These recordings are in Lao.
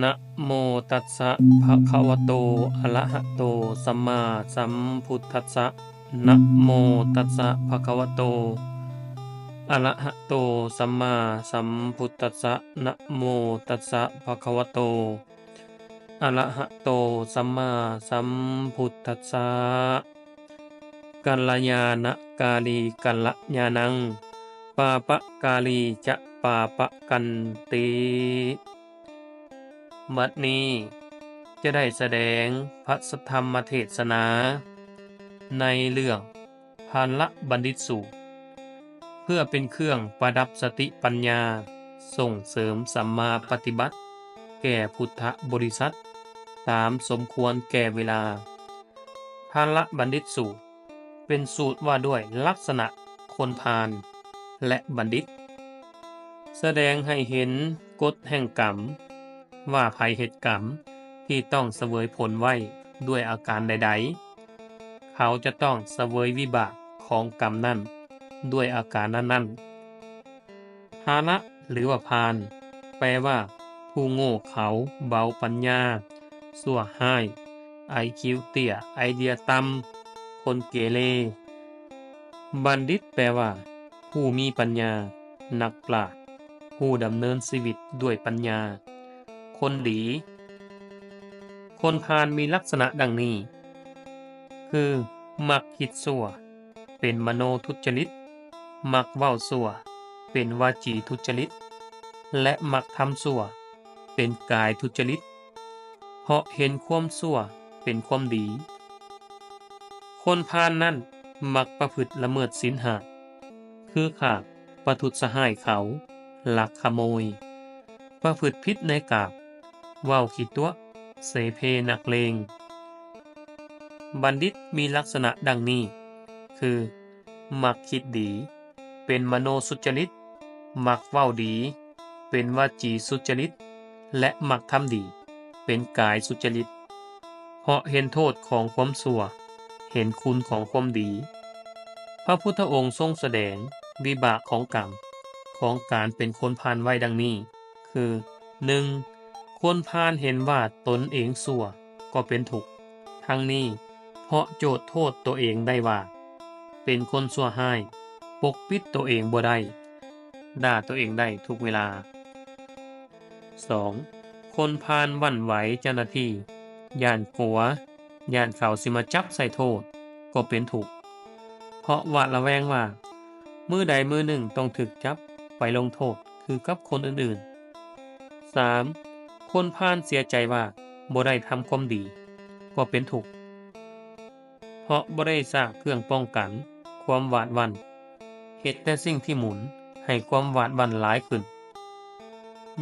ນະໂມຕັດສະ ພະຄະວະໂຕ ອະລະຫະໂຕ ສຳມາສຳພຸດທັດສະ. ນະໂມຕັດສະ ພະຄະວະໂຕ ອະລະຫະໂຕ ສຳມາສຳພຸດທັດສະ. ນະໂມຕັດສະ ພະຄະວະໂຕ ອະລະຫະໂຕ ສຳມາສຳພຸດທັດສະ. ກັນລະຍານະກາລີກັນລະຍານັງ ປາປະກາລີຈະປາປະກັນຕິ. ບັດນີ້ຈະໄດ້ສະແດງພະສັດທຳມະເທດສະນາ ໃນເລື່ອງພະລະບັນດິດສູດ ເພື່ອເປັນເຄື່ອງປະດັບສະຕິປັນຍາ ສົ່ງເສີມສຳມາປະຕິບັດແກ່ພຸດທະບໍລິສັດ ຕາມສົມຄວນແກ່ເວລາ. ພະລະບັນດິດສູດ ເປັນສູດວ່າດ້ວຍລັກສະນະຄົນພານ ແລະ ບັນດິດ, ສະແດງໃຫ້ເຫັນກົດແຫ່ງກຳ ວ່າໃຜເຮັດກຳທີ່ຕ້ອງສະເຫວີຍຜົນໄວ້ດ້ວຍອາການໃດໆ, ເຂົາຈະຕ້ອງສະເຫວີຍວິບາກຂອງກຳນັ້ນດ້ວຍອາການນັ້ນໆ. ພາລະ ຫຼືວ່າພານ ແປວ່າຜູ້ໂງ່ເຂົາ, ເບົາປັນຍາ, ຊົ່ວຮ້າຍ, ໄອຄິວເຕ້ຍ, ໄອເດຍຕ່ຳ, ຄົນເກເລ. ບັນດິດ ແປວ່າຜູ້ມີປັນຍາ, ນັກປາດ, ຜູ້ດຳເນີນຊີວິດດ້ວຍປັນຍາ, ຄົນດີ. ຄົນພານມີລັກສະນະດັ່ງນີ້ ຄື ມັກຄິດຊົ່ວ ເປັນມະໂນທຸດຈະລິດ, ມັກເວົ້າຊົ່ວ ເປັນວາຈີທຸດຈະລິດ ແລະ ມັກທຳຊົ່ວ ເປັນກາຍທຸດຈະລິດ, ເພາະເຫັນຄວາມຊົ່ວເປັນຄວາມດີ. ຄົນພານນັ້ນມັກປະພຶດລະເມີດສິນຫ້າ ຄືຂ້າ, ປະທຸດສະຮ້າຍເຂົາ, ລັກຂະໂມຍ, ປະພຶດຜິດໃນກາມ, ເວົ້າຂີ້ຕົວະ, ເສເພນັກເລງ. ບັນດິດມີລັກສະນະດັ່ງນີ້ ຄື ມັກຄິດດີ ເປັນມະໂນສຸດຈະລິດ, ມັກເວົ້າດີ ເປັນວາຈີສຸດຈະລິດ ແລະ ມັກທຳດີ ເປັນກາຍສຸດຈະລິດ, ເພາະເຫັນໂທດຂອງຄວາມຊົ່ວ, ເຫັນຄຸນຂອງຄວາມດີ. ພະພຸດທະອົງຊົງສະແດງວິບາກຂອງກຳ ຂອງການເປັນຄົນພານໄວ້ດັ່ງນີ້ ຄື ໜຶ່ງ ຄົນພານເຫັນວ່າຕົນເອງຊົ່ວກໍເປັນທຸກ. ທັງນີ້ເພາະໂຈດໂທດຕົວເອງໄດ້ວ່າເປັນຄົນຊົ່ວຮ້າຍ, ປົກປິດຕົວເອງບໍ່ໄດ້, ດ່າຕົວເອງໄດ້ທຸກເວລາ. ສອງ ຄົນພານຫວັ່ນໄຫວເຈົ້າໜ້າທີ່, ຢ້ານກົວ, ຢ້ານເຂົາຊິມາຈັບໃສ່ໂທດກໍເປັນທຸກ, ເພາະຫວາດລະແວງວ່າມື້ໃດມື້ໜຶ່ງຕ້ອງຖືກຈັບໄປລົງໂທດຄືກັບຄົນອື່ນໆ. ສາມ ຄົນພານເສຍໃຈວ່າບໍ່ໄດ້ທຳຄວາມດີກໍເປັນທຸກ ເພາະບໍ່ໄດ້ສ້າງເຄື່ອງປ້ອງກັນຄວາມຫວາດຫວັ່ນ, ເຮັດແຕ່ສິ່ງທີ່ໝູນໃຫ້ຄວາມຫວາດຫວັ່ນຫຼາຍຂຶ້ນ.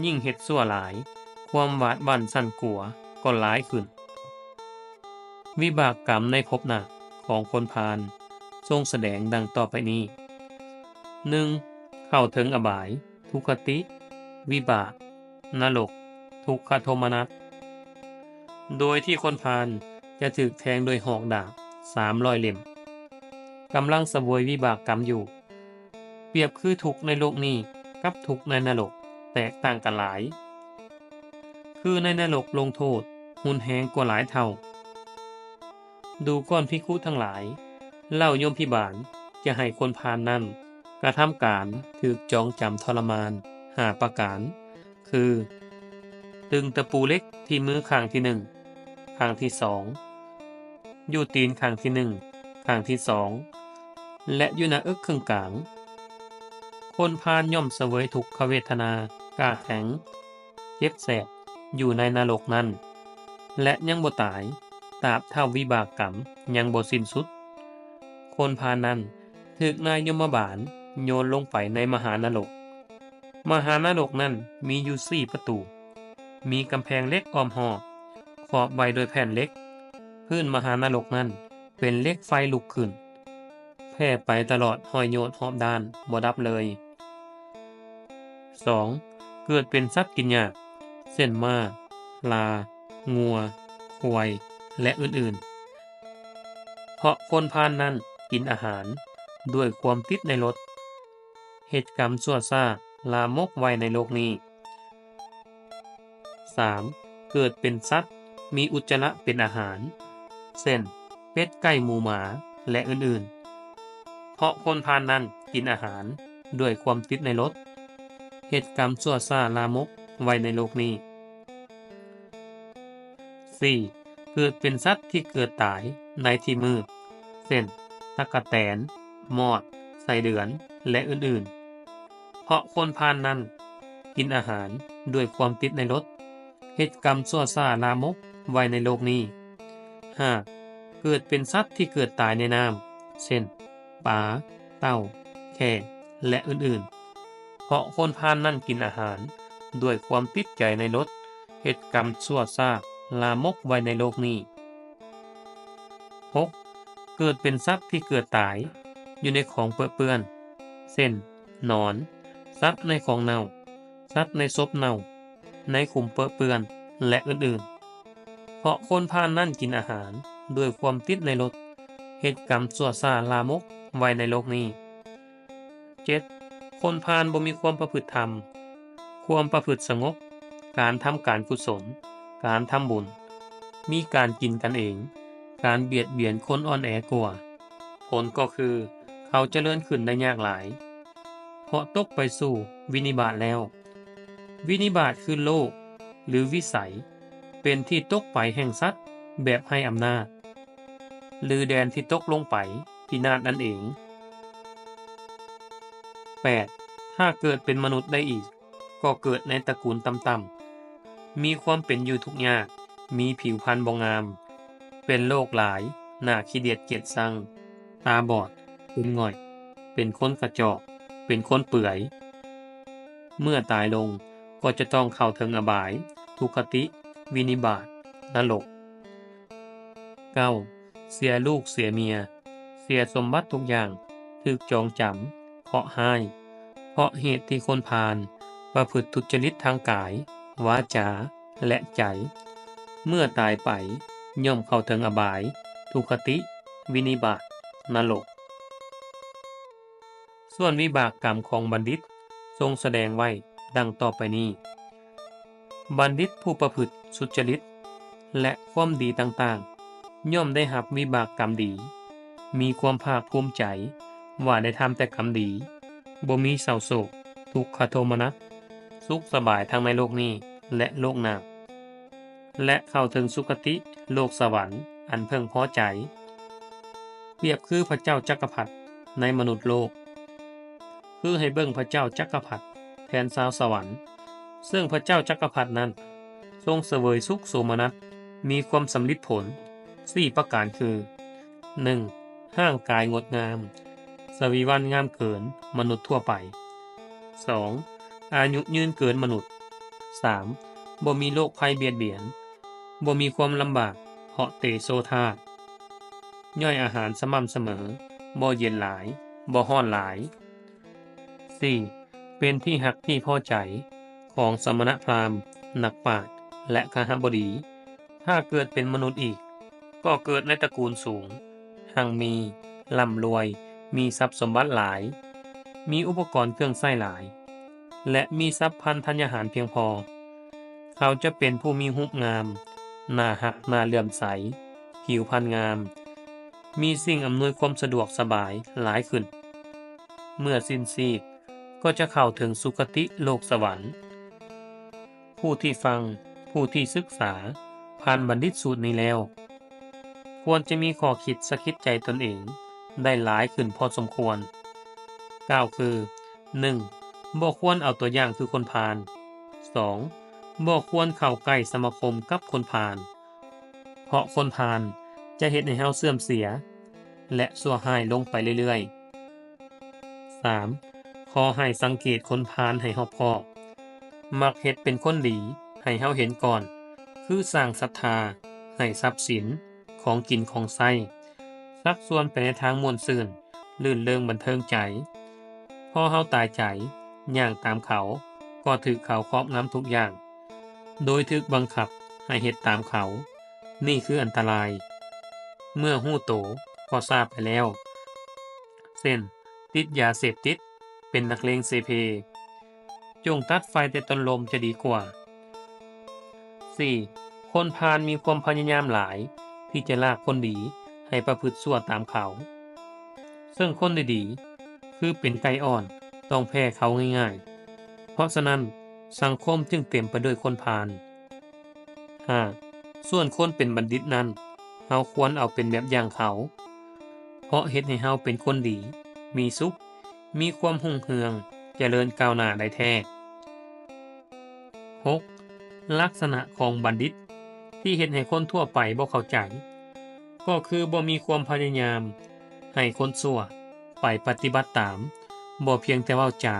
ຍິ່ງເຮັດຊົ່ວຫຼາຍ, ຄວາມຫວາດຫວັ່ນສັ່ນກົວກໍຫຼາຍຂຶ້ນ. ວິບາກກຳໃນພົບໜ້າຂອງຄົນພານຊົງສະແດງດັ່ງຕໍ່ໄປນີ້, ໜຶ່ງ ເຂົ້າເຖິງອະບາຍ, ທຸກຄະຕິ, ວິບາກ, ນະລົກ, ທຸກຂະໂທມະນັດ, ໂດຍທີ່ຄົນພານຈະຖືກແທງດ້ວຍຫອກດາບສາມຮ້ອຍເຫຼັ້ມ, ກຳລັງສະເຫວີຍວິບາກກຳຢູ່. ປຽບຄືທຸກໃນໂລກນີ້ກັບທຸກໃນນະລົກແຕກຕ່າງກັນຫຼາຍ. ຄືໃນນະລົກລົງໂທດຮຸນແຮງກວ່າຫຼາຍເທົ່າ. ດູກ່ອນພິກຂຸທັງຫຼາຍ, ເຫຼົ່າຍົມພິບານຈະໃຫ້ຄົນພານນັ້ນກະທຳການຖືກຈອງຈຳທໍລະມານຫ້າປະການ ຄື ຕຶງຕະປູເຫຼັກທີ່ມືຂ້າງທີໜຶ່ງ, ຂ້າງທີສອງ, ຢູ່ຕີນຂ້າງທີໜຶ່ງ, ຂ້າງທີສອງ ແລະ ຢູ່ໜ້າເອິກເຄິ່ງກາງ. ຄົນພານຍ່ອມສະເຫວີຍທຸກຂະເວທະນາ, ກ້າແຂງ, ເຈັບແສບຢູ່ໃນນະລົກນັ້ນ ແລະ ຍັງບໍ່ຕາຍ ຕາບເທົ່າວິບາກກຳຍັງບໍ່ສິ້ນສຸດ. ຄົນພານນັ້ນຖືກນາຍຍົມມະບານໂຍນລົງໄປໃນມະຫານະລົກ. ມະຫານະລົກນັ້ນມີຢູ່ສີ່ປະຕູ, ມີກຳແພງເຫຼັກອ້ອມຮອບ, ຂອບໄວ້ດ້ວຍແຜ່ນເຫຼັກ. ພື້ນມະຫານະລົກນັ້ນເປັນເຫຼັກໄຟລຸກຂຶ້ນ, ແຜ່ໄປຕະຫຼອດຮ້ອຍໂຍດຮອບດ້ານ, ບໍ່ດັບເລີຍ. ສອງ ເກີດເປັນສັດກິນຫຍ້າ ເຊັ່ນ ມ້າ, ລາ, ງົວ, ຄວາຍ ແລະ ອື່ນໆ. ເພາະຄົນພານນັ້ນກິນອາຫານດ້ວຍຄວາມຕິດໃນລົດ, ເຮັດກຳຊົ່ວຊ້າ ລາມົກໄວ້ໃນໂລກນີ້. ສາມ ເກີດເປັນສັດມີອຸດຈະລະເປັນອາຫານ ເຊັ່ນ ເປັດ ໄກ່ ໝູ ໝາ ແລະ ອື່ນໆ ເພາະຄົນພານນັ້ນກິນອາຫານດ້ວຍຄວາມຕິດໃນລົດ ເຮັດກຳຊົ່ວຊ້າລາມົກໄວ້ໃນໂລກນີ້. ສີ່ ເກີດເປັນສັດທີ່ເກີດຕາຍໃນທີ່ມືດ ເຊັ່ນ ຕັກກະແຕນ, ມອດ, ໄສ້ເດືອນ ແລະ ອື່ນໆ ເພາະຄົນພານນັ້ນກິນອາຫານດ້ວຍຄວາມຕິດໃນລົດ ເຮັດກຳຊົ່ວຊ້າລາມົກໄວ້ໃນໂລກນີ້. ຫ້າ ເກີດເປັນສັດທີ່ເກີດຕາຍໃນນ້ຳ ເຊັ່ນ ປາ, ເຕົ່າ, ແຂ້ ແລະ ອື່ນໆ ເພາະຄົນພານນັ້ນກິນອາຫານດ້ວຍຄວາມຕິດໃຈໃນລົດ ເຮັດກຳຊົ່ວຊ້າລາມົກໄວ້ໃນໂລກນີ້. ຫົກ ເກີດເປັນສັດທີ່ເກີດຕາຍຢູ່ໃນຂອງເປິເປື້ອນ ເຊັ່ນ ໜອນ, ສັດໃນຂອງເນົ່າ, ສັດໃນສົບເນົ່າ, ໃນຂຸມເປິເປື້ອນ ແລະ ອື່ນໆ ເພາະຄົນພານນັ້ນກິນອາຫານດ້ວຍຄວາມຕິດໃນລົດ ເຮັດກຳຊົ່ວຊ້າລາມົກໄວ້ໃນໂລກນີ້. ເຈັດ ຄົນພານບໍ່ມີຄວາມປະພຶດທຳ, ຄວາມປະພຶດສະຫງົບ, ການທຳການກຸສົນ, ການທຳບຸນ, ມີການກິນກັນເອງ, ການບຽດບຽນຄົນອ່ອນແອກວ່າ. ຜົນກໍຄືເຂົາຈະເລີນຂຶ້ນໄດ້ຍາກຫຼາຍ ເພາະຕົກໄປສູ່ວິນິບາດແລ້ວ. ວິນິບາດຄືໂລກ ຫຼື ວິໄສ ເປັນທີ່ຕົກໄປແຫ່ງສັດແບບໄຮ້ອຳນາດ ຫຼື ແດນທີ່ຕົກລົງໄປພິນາດນັ້ນເອງ. ແປດ ຖ້າເກີດເປັນມະນຸດໄດ້ອີກ ກໍເກີດໃນຕະກູນຕ່ຳໆ ມີຄວາມເປັນຢູ່ທຸກຍາກ, ມີຜິວພັນບໍ່ງາມ, ເປັນໂລກຫຼາຍ, ໜ້າຂີ້ດຽດກຽດຊັງ, ຕາບອດ, ເປັນຫງ່ອຍ, ເປັນຄົນກະຈອກ, ເປັນຄົນເປືອຍ. ເມື່ອຕາຍລົງກໍຈະຕ້ອງເຂົ້າເຖິງອະບາຍ, ທຸກຄະຕິ, ວິນິບາດ, ນະລົກ. ເກົ້າ ເສຍລູກເສຍເມຍ, ເສຍສົມບັດທຸກຢ່າງ, ຖືກຈອງຈຳ, ເຄາະຮ້າຍ ເພາະເຫດທີ່ຄົນພານປະພຶດທຸດຈະລິດທາງກາຍ, ວາຈາ ແລະ ໃຈ. ເມື່ອຕາຍໄປຍ່ອມເຂົ້າເຖິງອະບາຍ, ທຸກຄະຕິ, ວິນິບາດ, ນະລົກ. ສ່ວນວິບາກກຳຂອງບັນດິດຊົງສະແດງໄວ້ດັ່ງຕໍ່ໄປນີ້. ບັນດິດຜູ້ປະພຶດສຸດຈະລິດ ແລະ ຄວາມດີຕ່າງໆ ຍ່ອມໄດ້ຮັບວິບາກກຳດີ, ມີຄວາມພາກພູມໃຈວ່າໄດ້ທຳແຕ່ກຳດີ, ບໍ່ມີເສົ້າໂສກ, ທຸກຂະໂທມະນັດ, ສຸກສະບາຍທັງໃນໂລກນີ້ ແລະ ໂລກໜ້າ. ແລະ ເຂົ້າເຖິງສຸຄະຕິໂລກສະຫວັນອັນເພິ່ງພໍໃຈ. ປຽບຄືພະເຈົ້າຈັກກະພັດໃນມະນຸດໂລກ ຄືໃຫ້ເບິ່ງພະເຈົ້າຈັກກະພັດແທນຊາວສະຫວັນ, ເຊິ່ງພະເຈົ້າຈັກກະພັດນັ້ນຊົງສະເຫວີຍສຸກໂສມະນັດ ມີຄວາມສຳລິດຜົນສີ່ປະການຄື ໜຶ່ງ ຮ່າງກາຍງົດງາມ, ສະວີວັນງາມເກີນມະນຸດທົ່ວໄປ. ສອງ ອາຍຸຍືນເກີນມະນຸດ. ສາມ ບໍ່ມີໂລກໄພບຽດບຽນ, ບໍ່ມີຄວາມລຳບາກເພາະເຕໂຊທາດ, ຍ່ອຍອາຫານສະໝ່ຳສະເໝີ, ບໍ່ເຢັນຫຼາຍ, ບໍ່ຮ້ອນຫຼາຍ. ສີ່ ເປັນທີ່ຮັກທີ່ພໍໃຈຂອງສະມະນະພຣາມ, ນັກປາດ ແລະ ຄະຫະບໍດີ. ຖ້າເກີດເປັນມະນຸດອີກ ກໍເກີດໃນຕະກູນສູງ, ຮັ່ງມີ, ລ່ຳລວຍ, ມີຊັບສົມບັດຫຼາຍ, ມີອຸປະກອນເຄື່ອງໃຊ້ຫຼາຍ ແລະ ມີສັບພັນທະຍາຫານພຽງພໍ. ເຂົາຈະເປັນຜູ້ມີຮູບງາມ, ໜ້າຮັກ, ໜ້າເຫຼື້ອມໃສ, ຜິວພັນງາມ, ມີສິ່ງອຳນວຍຄວາມສະດວກສະບາຍຫຼາຍຂຶ້ນ. ເມື່ອສິ້ນຊີບ ກໍຈະເຂົ້າເຖິງສຸຄະຕິໂລກສະຫວັນ. ຜູ້ທີ່ຟັງ, ຜູ້ທີ່ສຶກສາຜ່ານບັນດິດສູດນີ້ແລ້ວ ຄວນຈະມີຂໍ້ຄິດສະກິດໃຈຕົນເອງໄດ້ຫຼາຍຂຶ້ນພໍສົມຄວນ. ກ່າວຄື ໜຶ່ງ ບໍ່ຄວນເອົາຕົວຢ່າງຄືຄົນພານ. ສອງ ບໍ່ຄວນເຂົ້າໃກ້ສະມາຄົມກັບຄົນພານ, ເພາະຄົນພານຈະເຮັດໃຫ້ເຮົາເສື່ອມເສຍ ແລະ ຊົ່ວຮ້າຍລົງໄປເລື້ອຍໆ. ສາມ ຂໍໃຫ້ສັງເກດຄົນພານໃຫ້ຮອບຄອບ. ມັກເຮັດເປັນຄົນດີໃຫ້ເຮົາເຫັນກ່ອນ, ຄືສ້າງສັດທາ, ໃຫ້ຊັບສິນ, ຂອງກິນຂອງໃຊ້, ຊັກຊວນໄປໃນທາງມ່ວນຊື່ນ, ລື່ນເລີງບັນເທີງໃຈ. ພໍເຮົາຕາຍໃຈ, ຍ່າງຕາມເຂົາ, ກໍຖືກເຂົາຄອບງຳທຸກຢ່າງ, ໂດຍຖືກບັງຄັບໃຫ້ເຮັດຕາມເຂົາ. ນີ້ຄືອັນຕະລາຍ. ເມື່ອຮູ້ໂຕກໍຊ້າໄປແລ້ວ. ເຊັ່ນ ຕິດຢາເສບຕິດ, ເປັນນັກເລງເສເພ. ຈົ່ງຕັດໄຟແຕ່ຕົ້ນລົມຈະດີກວ່າ. ສີ່, ຄົນພານມີຄວາມພະຍາຍາມຫຼາຍທີ່ຈະລາກຄົນດີໃຫ້ປະພຶດຊົ່ວຕາມເຂົາ, ເຊິ່ງຄົນດີໆຄືເປັນໄກ່ອ່ອນ ຕ້ອງແພ້ເຂົາງ່າຍໆ. ເພາະສະນັ້ນ, ສັງຄົມຈຶ່ງເຕັມໄປດ້ວຍຄົນພານ. ຫ້າ, ສ່ວນຄົນເປັນບັນດິດນັ້ນ, ເຮົາຄວນເອົາເປັນແບບຢ່າງເຂົາ, ເພາະເຮັດໃຫ້ເຮົາເປັນຄົນດີ, ມີສຸກ, ມີຄວາມຮຸ່ງເຮືອງ, ຈະເລີນກ້າວໜ້າໄດ້ແທ້. ຫົກ, ລັກສະນະຂອງບັນດິດທີ່ເຮັດໃຫ້ຄົນທົ່ວໄປບໍ່ເຂົ້າໃຈ ກໍຄືບໍ່ມີຄວາມພະຍາຍາມໃຫ້ຄົນຊົ່ວໄປປະຕິບັດຕາມ, ບໍ່ພຽງແຕ່ເວົ້າຈາ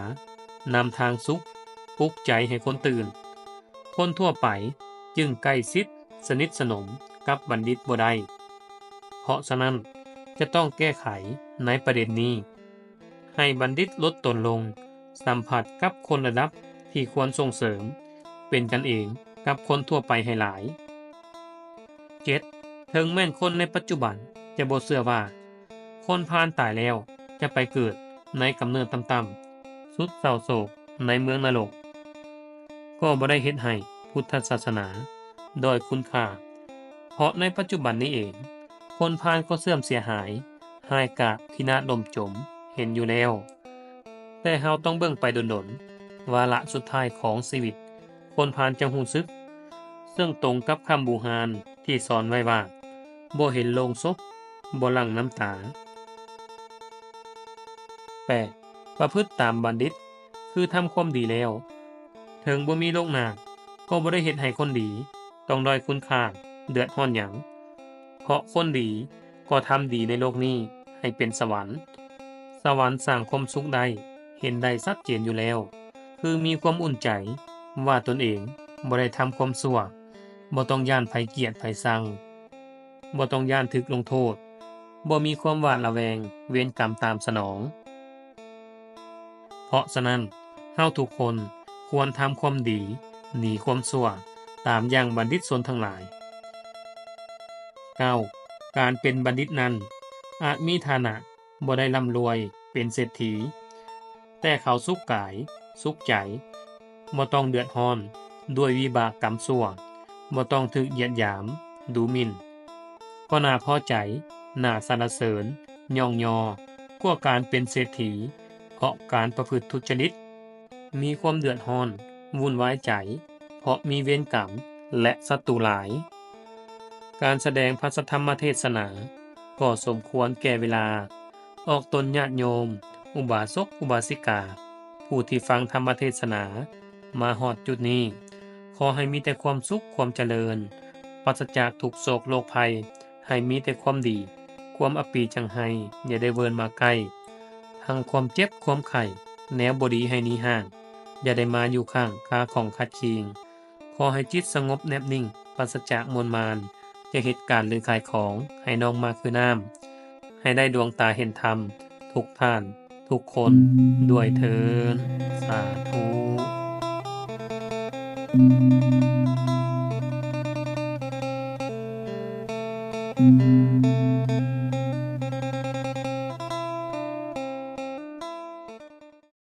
ນຳທາງສຸກ, ປຸກໃຈໃຫ້ຄົນຕື່ນ. ຄົນທົ່ວໄປຈຶ່ງໃກ້ຊິດສະໜິດສະໜົມກັບບັນດິດບໍ່ໄດ້. ເພາະສະນັ້ນ, ຈະຕ້ອງແກ້ໄຂໃນປະເດັນນີ້ ໃຫ້ບັນດິດຫຼຸດຕົນລົງ, ສຳຜັດກັບຄົນລະດັບທີ່ຄວນສົ່ງເສີມ, ເປັນກັນເອງກັບຄົນທົ່ວໄປໃຫ້ຫຼາຍ. ເຈັດ, ເຖິງແມ່ນຄົນໃນປັດຈຸບັນຈະບໍ່ເຊື່ອວ່າ ຄົນພານຕາຍແລ້ວຈະໄປເກີດໃນກຳເນີດຕ່ຳໆ ສຸດເສົ້າໂສກໃນເມືອງນະລົກ, ກໍບໍ່ໄດ້ເຮັດໃຫ້ພຸດທະສາສະໜາດ້ອຍຄຸນຄ່າ, ເພາະໃນປັດຈຸບັນນີ້ເອງ, ຄົນພານກໍເສື່ອມເສຍຫາຍ, ຮ້າຍກາດ, ພິນາດ, ລົ້ມຈົມເຫັນຢູ່ແລ້ວ. ແຕ່ເຮົາຕ້ອງເບິ່ງໄປດົນໆ, ວາລະສຸດທ້າຍຂອງຊີວິດ ຄົນພານຈະຮູ້ສຶກ, ເຊິ່ງຕົງກັບຄຳບູຮານທີ່ສອນໄວ້ວ່າ, ບໍ່ເຫັນໂລງສົບ, ບໍ່ຫຼັ່ງນ້ຳຕາ. ແປດ, ປະພຶດຕາມບັນດິດ ຄືທຳຄວາມດີແລ້ວ, ເຖິງບໍ່ມີໂລກໜ້າ, ກໍບໍ່ໄດ້ເຮັດໃຫ້ຄົນດີຕ້ອງດ້ອຍຄຸນຄ່າ, ເດືອດຮ້ອນຫຍັງ. ເພາະຄົນດີກໍທຳດີໃນໂລກນີ້ໃຫ້ເປັນສະຫວັນ. ສະຫວັນສ້າງຄວາມສຸກໄດ້, ເຫັນໄດ້ຊັດເຈນຢູ່ແລ້ວ, ຄືມີຄວາມອຸ່ນໃຈວ່າຕົນເອງບໍ່ໄດ້ທຳຄວາມຊົ່ວ, ບໍ່ຕ້ອງຢ້ານໃຜກຽດໃຜຊັງ, ບໍ່ຕ້ອງຢ້ານຖືກລົງໂທດ, ບໍ່ມີຄວາມຫວາດລະແວງເວນກຳຕາມສະໜອງ. ເພາະສະນັ້ນ, ເຮົາທຸກຄົນຄວນທຳຄວາມດີ, ໜີຄວາມຊົ່ວ, ຕາມຢ່າງບັນດິດຊົນທັງຫຼາຍ. ເກົ້າ, ການເປັນບັນດິດນັ້ນ ອາດມີຖານະບໍ່ໄດ້ລ່ຳລວຍເປັນເສດຖີ, ແຕ່ເຂົາສຸກກາຍ, ສຸກໃຈ, ບໍ່ຕ້ອງເດືອດຮ້ອນດ້ວຍວິບາກກຳຊົ່ວ, ບໍ່ຕ້ອງຖືກຢຽດຫຍາມ, ດູໝິ່ນ, ກໍໜ້າພໍໃຈ, ໜ້າສັນລະເສີນ, ຍ້ອງຍໍ, ກວ່າການເປັນເສດຖີ ເພາະການປະພຶດທຸດຈະລິດ, ມີຄວາມເດືອດຮ້ອນ, ວຸ່ນວາຍໃຈ, ເພາະມີເວນກຳ ແລະ ສັດຕູຫຼາຍ. ການສະແດງພະສັດທຳມະເທດສະໜາ ກໍສົມຄວນແກ່ເວລາ. ອອກຕົນຍາດໂຍມ, ອຸບາສົກ, ອຸບາສິກາ, ຜູ້ທີ່ຟັງທຳມະເທດສະໜາ ມາຮອດຈຸດນີ້, ຂໍໃຫ້ມີແຕ່ຄວາມສຸກ, ຄວາມຈະເລີນ, ປາສະຈາກທຸກໂສກໂລກໄພ, ໃຫ້ມີແຕ່ຄວາມດີ, ຄວາມອັບປີຈັງໄຫ້ ຢ່າໄດ້ເວີນມາໃກ້, ທັງຄວາມເຈັບ, ຄວາມໄຂ້, ແນວບໍ່ດີໃຫ້ໜີຫ່າງ, ຢ່າໄດ້ມາຢູ່ຂ້າງຄາຂອງຂັດຄີງ. ຂໍໃຫ້ຈິດສະຫງົບແນບນິ່ງ, ປາສະຈາກມົນມານ, ຈະເຮັດການຫຼືຂາຍຂອງໃຫ້ໜອງມາຄືນ້ຳ, ໃຫ້ໄດ້ດວງຕາເຫັນທຳທຸກທ່ານທຸກຄົນດ້ວຍເທີ້ນ. ສາທຸ.